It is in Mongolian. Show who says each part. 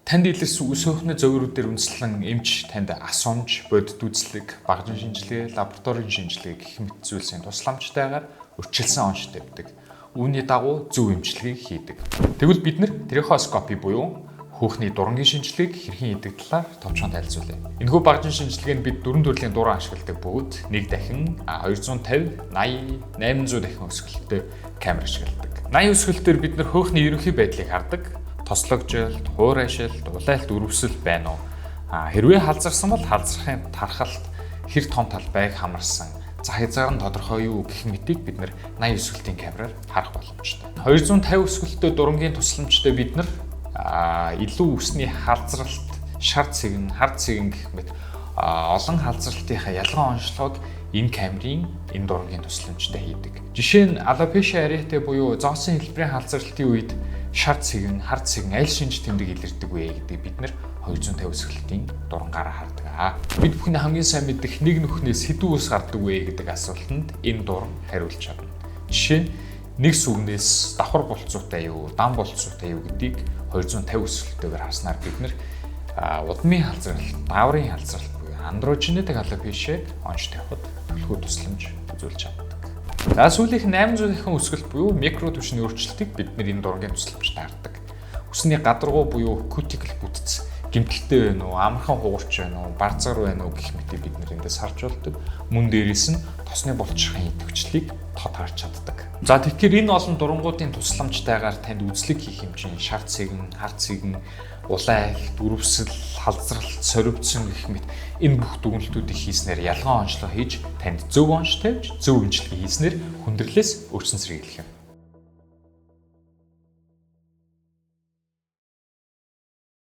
Speaker 1: Танд илэрсэн үс хөөхний зөвөрүүдээр үндэслэн эмч танд асуумж, бодит үзлэг, багажин шинжилгээ, лабораторийн шинжилгээ гэх мэт зүйлсийн тусламжтайгаар урьдчилсан онш тавьдаг. Үүний дагуу зөв эмчилгээг хийдэг. Тэгвэл бид нар трихоскопи буюу хөөхний дурангийн шинжилгээг хэрхэн хийдэг талаар товчхон танилцуулъя. Энэхүү багажин шинжилгээнд бид дөрвөн төрлийн дуран ашигладаг бөгөөд 1 дахин 250, 80, 800 дахин өсгөлтэй камер ашигладаг. 80 өсгөлтөөр бид нар хөөхний ерөнхий байдлыг хардаг. Тослогжилт, хуурайшилт, улайлт, өрөвсөл байна уу? Хэрвээ халзарсан бол халзрахын тархалт хэр том талбайг хамарсан, за хязгаар нь тодорхой юу гэх мэтийг бид нар 80 өсгөлтийн камераар харах боломжтой. 250 өсгөлттэй дурангийн тусламжтай бид нар илүү үсний халзралт, шар цэгэн, хар цэгэн гэх мэт олон халзралтынхаа ялгаан онцлогыг энэ камерын энэ дурангийн тусламжтай хийдэг. Жишээ нь alopecia areata буюу зоосон хэлбэрийн халзралтын үед шар цэгэн, хар цэгэн аль шинж тэмдэг илэрдэг вэ гэдгийг бид нар 250 өсгөлтийн дурангаараа хардаг. Бид бүхний хамгийн сайн мэдэх нэг нүхнээс хэдэн үс гардаг вэ гэдэг асуултанд энэ дуран хариулж чадна. Жишээ нь нэг сүгнээс давхар булцуутай юу, дан булцуутай юу гэдгийг 250 өсгөлтөөр харснаар бид нар удмын халзралт, дааврын халзралт буюу androgenetic alopecia онж тавихад түлхүү тусламж үзүүлж чаддаг. За сүүлийнх нь 800-ийн өсгөлт буюу микро түвшний өөрчлөлтийг бид нар энэ дурангийн тусламжтай хардаг. Үсний гадаргуу буюу cuticle бүтц гэмтэлтэй байна уу, амархан хугарч байна уу, барзгар байна уу гэх мэтийг бид нар эндээс харж болдог. Мөн дээрээс нь тосны булчирхайн идэвхжлийг тод харж чаддаг. За тэгэхээр энэ олон дурангуудын тусламжтайгаар танд үзлэг хийх хэмжээ шар цэгэн, хар цэгэн, улаан, дөрвсөл, халзралт, сорвидсон гэх мэт энэ бүх дүгнэлтүүдийг хийснээр ялгаан онцлог хийж танд зөв онц тавьж, зөв эмчилгээ хийснээр хүндрэлээс өрсөн сэргийлэх юм.